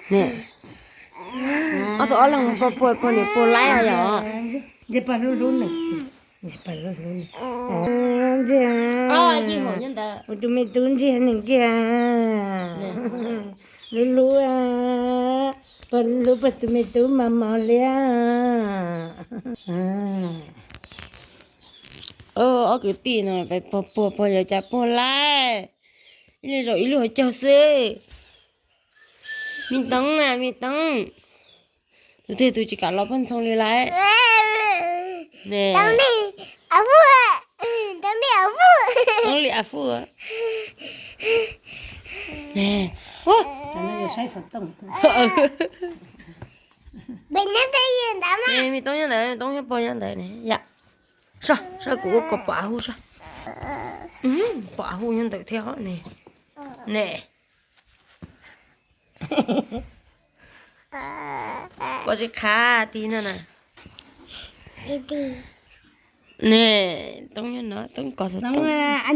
Ne, ob tug ob leeg puag puag puag niam puag laib yom. Ntsia pog hlub hlub nws, ntsia pog hlub hlub nws. Ntsia, ua tus me tub ntsia nws kiag. Hlub hlub, pog hlub pog tus me tub mos mos liab. Ob kwv tij no pog puag pog yog cas puag laib, ib leeg zaum ib lub hauv caug xwb. Me Toob na, me Toob, tus twg tus tsis kam los poj ntxoog li lawm ne? Toob li a fu. Me Toob nyob ntawd, me Toob nyob pog nyob ntawd ne yom. Saib, saib kuv ua kom pom a hu saib. Pom a hu nyob ntawd thiab ne. Ne. Koj tsis qhav ti no na. Ne, Toob nyob no, Toob kos xov tooj.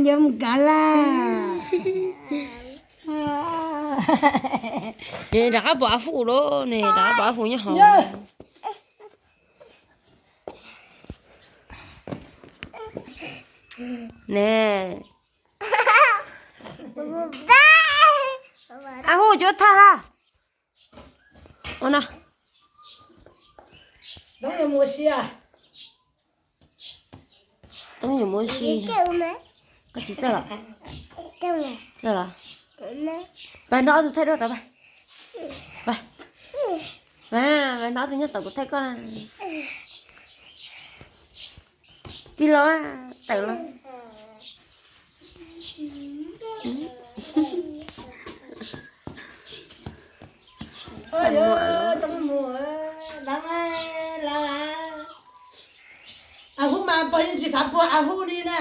Nyob mus kav laj. Ne, rov qab pom a fu lawm ne, rov qab pom a fu nyob hauv. Ne. A hu, cuab thaj ha. Ua no. Toob yuav mus ua si. Koj tsis txawj los? Txawj los? Pab nrog ob tug thaij duab tod pab. Pab nrog ob tug nyob tod kuv thaij koj na. Tig los, tawm los. A hu mas pog yeej tsis xav puag a hu li na.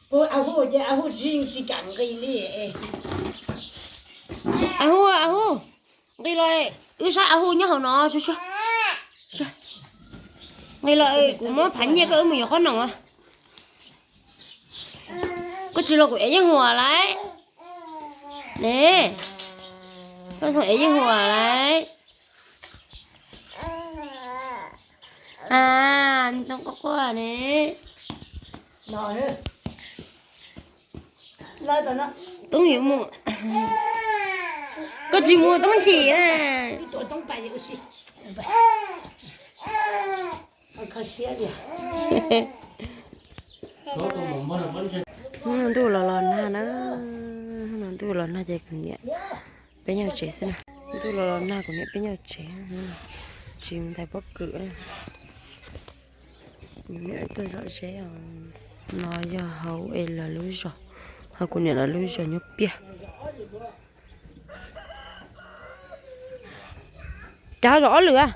Puag a hu ces a hu tsis, tsis kam nqis li. A hu, a hu, nqis los, wb saib a hu nyob hauv no. Nqis los kuv muab phav nyiaj koj wb mus yuav qhob noom. Koj tsis los kuv ev yeej huam lawm ne. Koj txhob ev yeej huam lawm. A, me Toob quaj quaj ne. Toob yuav mus. Koj tsis mus Toob chim na. Hnub no ntuj los los nag na, hnub no ntuj los nag ces kuv niam peb nyob tsev xwb na. Ntuj los los nag kuv niam peb nyob tsev, tsis mus ntais pob kws na. Kuv niam tuaj zom zeb os. No yog hauv es lawv lub zos, hauv kuv niam lawv lub zos nyob piaj. Cas zom ob lwm a?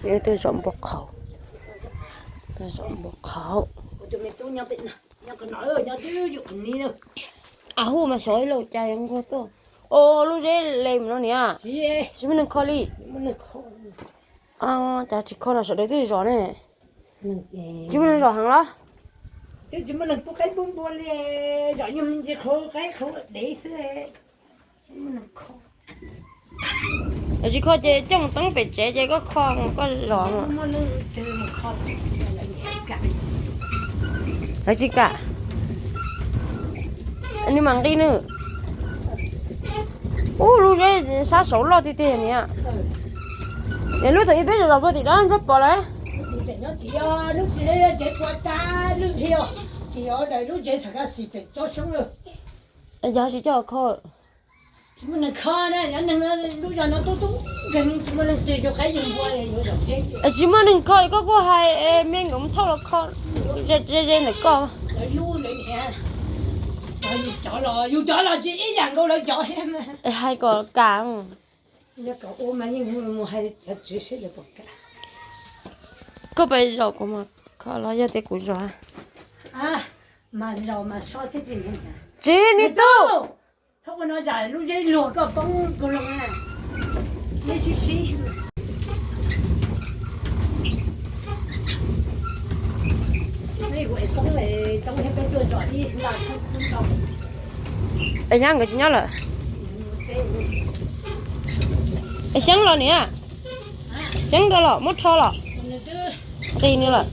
Tej zom npua qhauv, tej zom npua qhauv. A hu mas xyov ib los cas nquag tuaj. O, lub zeb le mus no niam. Tsis muaj neeg kho li. Cas tsis kho no sawv daws twb zom ne. Tsis muaj neeg zom heev los? Tsis kho ces coj mus teeb pem tsev ces koj kho koj zom. Lawv tsis kam. Nws mam nqi nws. Ub, lub zeb sab saud loj tiag tiag niam. Lub thaum ub peb zom zom puag tim dab ntsab pom lawm. Yog tsis coj los kho. Tsis muaj neeg kho, koj kuj hais me nkawd mus thauj los kho ze ze ntawm koj. Hais kom kam. Koj pais zom kuv mas kho los yog tias kuv zom. Tsis, me tub. Txhob ua no, zam lub zeb luag koj poob kaus hlau na. Zeb sib sib. Es nyab nkawd tsis nyob lawm. Es Xyeeb los niam, Xyeeb rau los muab rho los nqis nws lawm.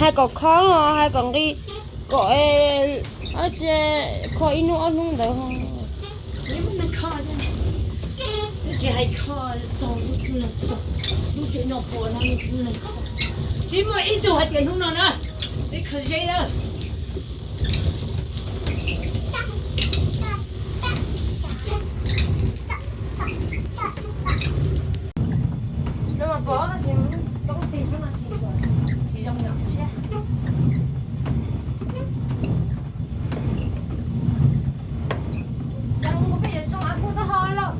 Hais kom kho, hais kom nqis, kom kho ib hnub ob hnub ntawd. Tsis muaj ib tug hais tias hnub no na, peb kho ze lawm. Peb mas pom tab sis toob tig xwb no tsis, tsis zoo yam tshiab. Cas ua peb yuav tsoo av kuj taub hau lawm.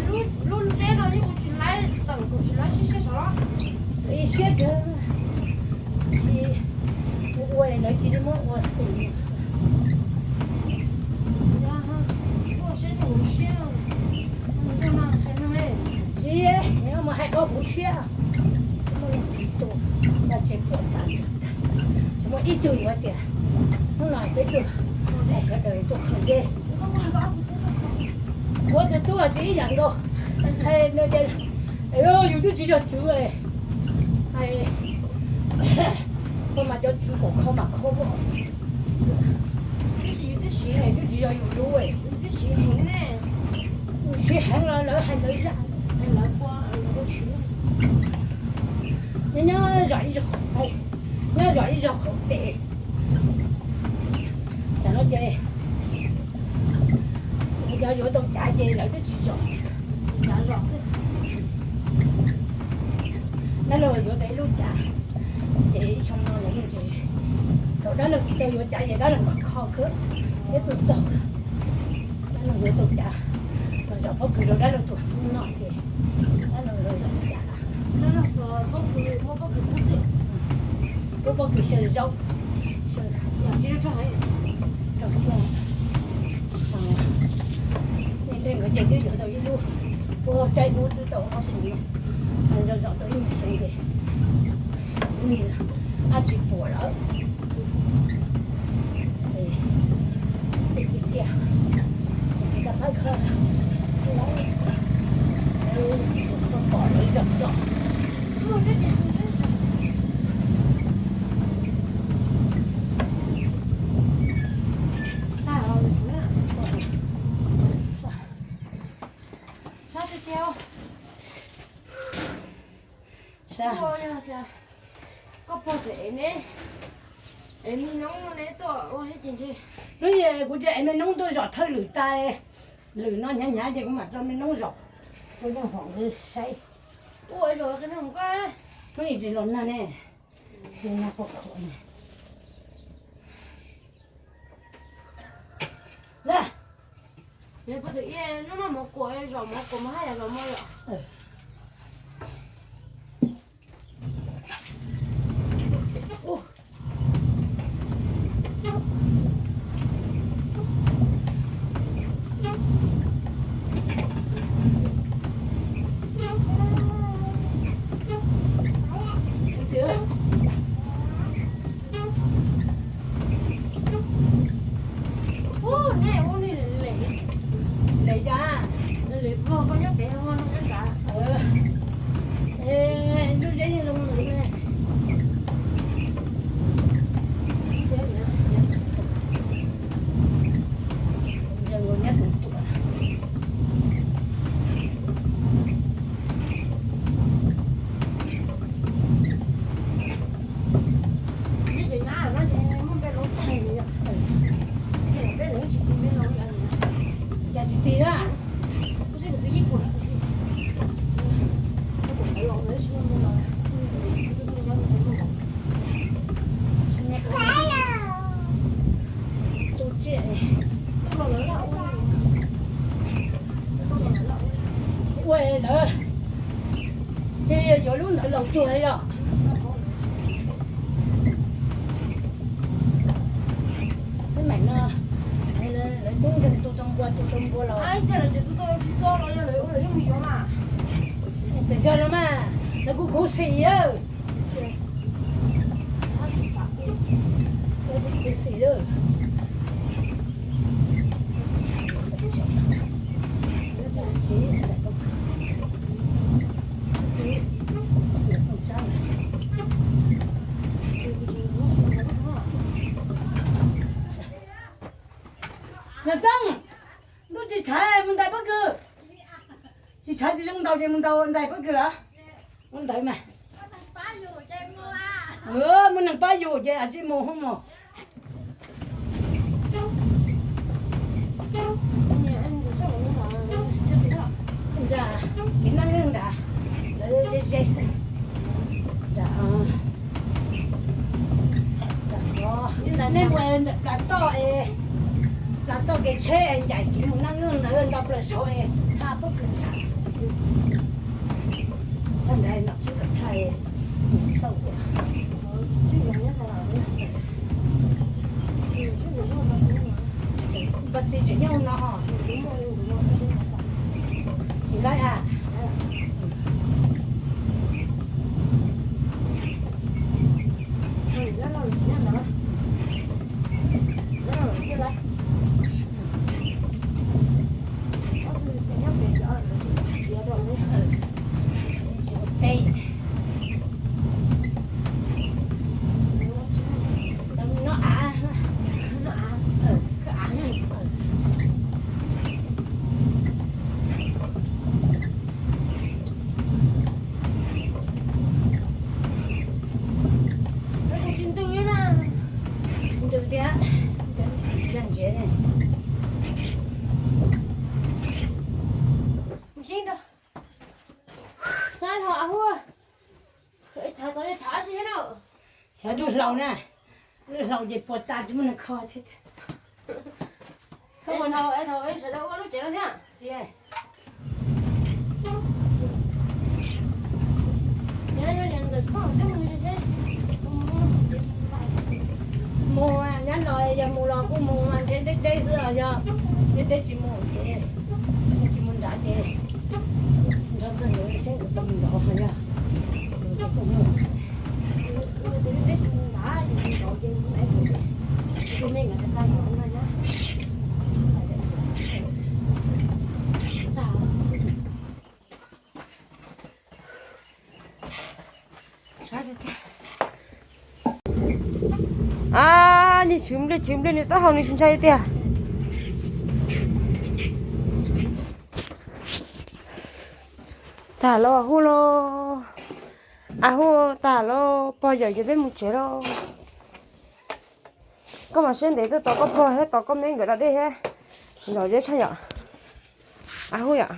Lub, lub zeb no yeej ua tsis laib, tawm kuj tsis laib siab siab saud. Ib siab kiag, tab sis ua lawv cia li muab ua, ua siab, ua siab, tsis, mus hais koj kuv siab, muaj leej twg tuaj, koj tseem puas tas, tsis muaj ib tug yuav tias hnub no peb tuaj, sawv daws tuaj kho zeb. Kuv tus tub tsis ib yam nkaus, hais tias yus twb tsis yog tswv, koj mas cov tswv kom kho mas kho, tab sis yus twb siv heev, twb tsis yog yus lub, yus twb siv heev ne, yus siv heev los lawv hais lawv zaj, lawv ua, lawv ua siv. Nyob, nyob zom ib zos, nyob zom ib zos qaum pem, tam no ces yog yuav tau cav ces lawv twb tsis zom, cav zom xwb. Dab laug yuav tau ib lub cav, ces ib xyoo no lawv yeej tsis, thaum dab laug tsis tau yuav cav ces dab laug kho kho kawg, thiab tuaj txog dab laug yuav tau cav, los zom pob kws rau dab laug tus hnub no ces dab laug los zom cav. Lub pob kws xyaw zaub, rau thiab. Ej, nkawd ces twb yuav tau ib lub, ua tsaib ub twb tau ob xyoo no, zom zom tau ib nyuag xyoo ces lub niag dab tsi puas lawm. Ces tiag tiag, tab pab kho, pom lawv zom zom. Koj pog tseem ev me noob ne tuaj ua thiab ces ntshe. Hnub kuv tseem ev me noob tuaj zom thawj lwm tas, lwm no hnyav hnyav ces kuv mam tso me noob zom. Kuv yeej hom nqi saib. Ua zom qhov no koj. Hnub ib tsis los nag ne. Hnub no mov kuam, zom mov kuam mas haj yam los mov yom. Ub, nej ua li lem, lem cas? Lem vog koj nyob pem no nyob nrad. Lub zeb yeej zoo lawm ne. Cas tsis tig na? Tu tsiaj. Ua lawm, ces yuav lub ntawd laus tuag li os. Xib meem no, lawv tub nkeeg tu tau npua, tu tau npua los. Txawm yog los mas, lawv kuj khuv xim. Khuv xim lawm. Yog Txooj, ntuj tsis tshav mus ntais pob kws. Tsis tshav tsis zoo ntaus ces mus ntaus ntais pob kws los. Ua ntawd mas. Muaj neeg pab yus ces tsis mus hos mog. Nram kev noj nqeeg nrad, lawv ze ze. Nram, nej mus ntawm Plas Toj es, Plas Toj kev tsheb ncaim kev mus noj nqeeg ntawd nto plaws saud es thaj pob kws ntshav. Tag nrad nom tswb kom thaj xauj ua. Npaj txi tseem nyob no, tsis laib a. Ntws thiab, ntws ntsev ne. Sab hlo a hu, chav tod chav tsi na. Chav dub hlau na, dub hlau ces puas tas tsis muaj neeg kho thiab. Sawv daws ua lub tsev no thiab. Mus nyab los yog mus los kuj mus mas ntshe deb deb xwb os, yog deb deb tsis mus ces, tsis mus nrad ces nrog ntxawg nkawd seb nkawd puas mus nrad os, yog mus ces kuj mus. A, niag tswv nplej tswv nplej nws taub hau nws tsis ntshai tiag. Tag lauj, a hu lauj, a hu, tag lauj, pog yawm ces peb mus tsev lauj. Koj mas siab ntev tuaj tos koj pog thiab tos koj me nkawd da dej thiab. Zom zeb tshaj yom. A hu yom.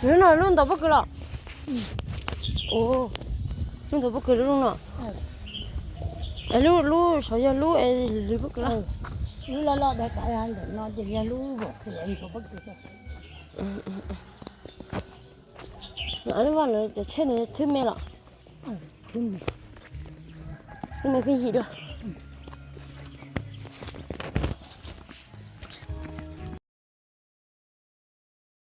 Lub no lub ntaus pob kws los? Lub ntaus pob kws lub no. Es lub, lub saud yog lub es lwv pob kws los? Lub loj loj dag kav ntawm no ces yog lub vos xwm ntaus pob kws. Lub vaj lawv cov tsheb ntawd thwb me los? Thwb me pheej yim dua.